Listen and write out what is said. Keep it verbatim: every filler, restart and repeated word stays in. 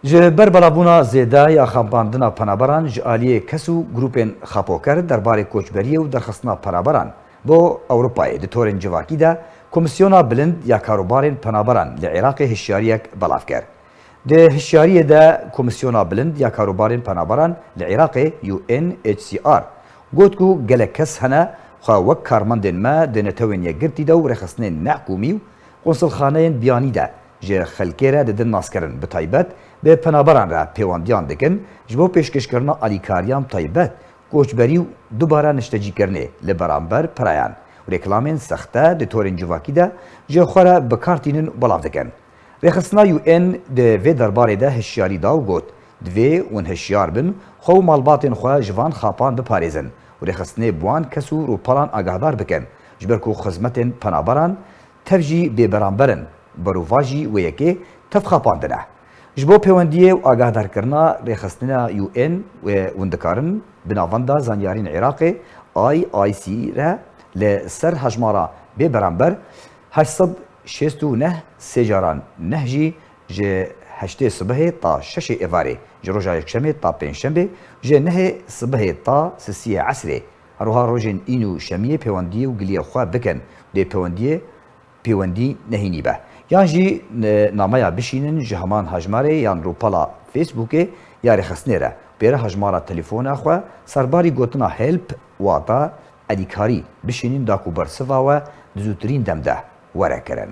Ji ber belavbûna zêde ya xapandina penaberan ji aliyê kes û grûpên xapoker derbarê koçberiyê û derxistina penaberan bo Ewropayê di torên civakî de, Komîsyona Bilind ya Karobarên Penaberan li Iraqê hişyariyek belav kir. Di hişyariyê de Komîsyona Bilind ya Karobarên Penaberan li Iraqê, U N H C R, got ku gelek kes hene xwe wek karmendên me di Netewên Yekgirtî de û rêxistinên nehikûmî û qonsilxaneyên biyanî de ji xelkê re didin naskirin, bi taybet bi penaberan re pêwendiyan dikin ji bo pêşkêşkirina alîkariyan taybet, koçberî û dubare niştecîkirinê li beramber pirayan û reklamên sexte di torên civakî de ji xwe re bi kar tînin û belav dikin. Rêxistina U N di vê derbarê de hişyarî da û got, divê hûn hişyar bin, xwe û malbatên xwe ji van xapan biparêzin û rêxistinê bi wan kes û rûpelan agahdar bikin, ji ber ku xizmetên penaberan tev jî bêberamber in, berovajî wê yekê tev xapandin e. Ji bo pêwendiyê û agahdarkirina rêxistina U N wê hûn dikarin bi navenda zanyariyên Iraqê, I I C, re li ser hejmara bêberamber heşt sed şêst û neh sê caran neh jî ji heştê sibehê ta şeşê êvarê, ji roja yekşemê ta pêncşemê, ji nehê sibehê ta sisiyê esrê, her wiha rojên în û şemiyê pêwendiyê û giliyê xwe bikin, dê pêwendiyê pêwendî nehînî be. Yan jî, e, nameya bişînin ji heman hejmarê yan rûpela Facebookê ya rêxistinê re, pê re hejmara telefona xwe serbarî gotina help, wata alîkarî, bişînin da ku bersiva we di zûtirîn dem de were kirin.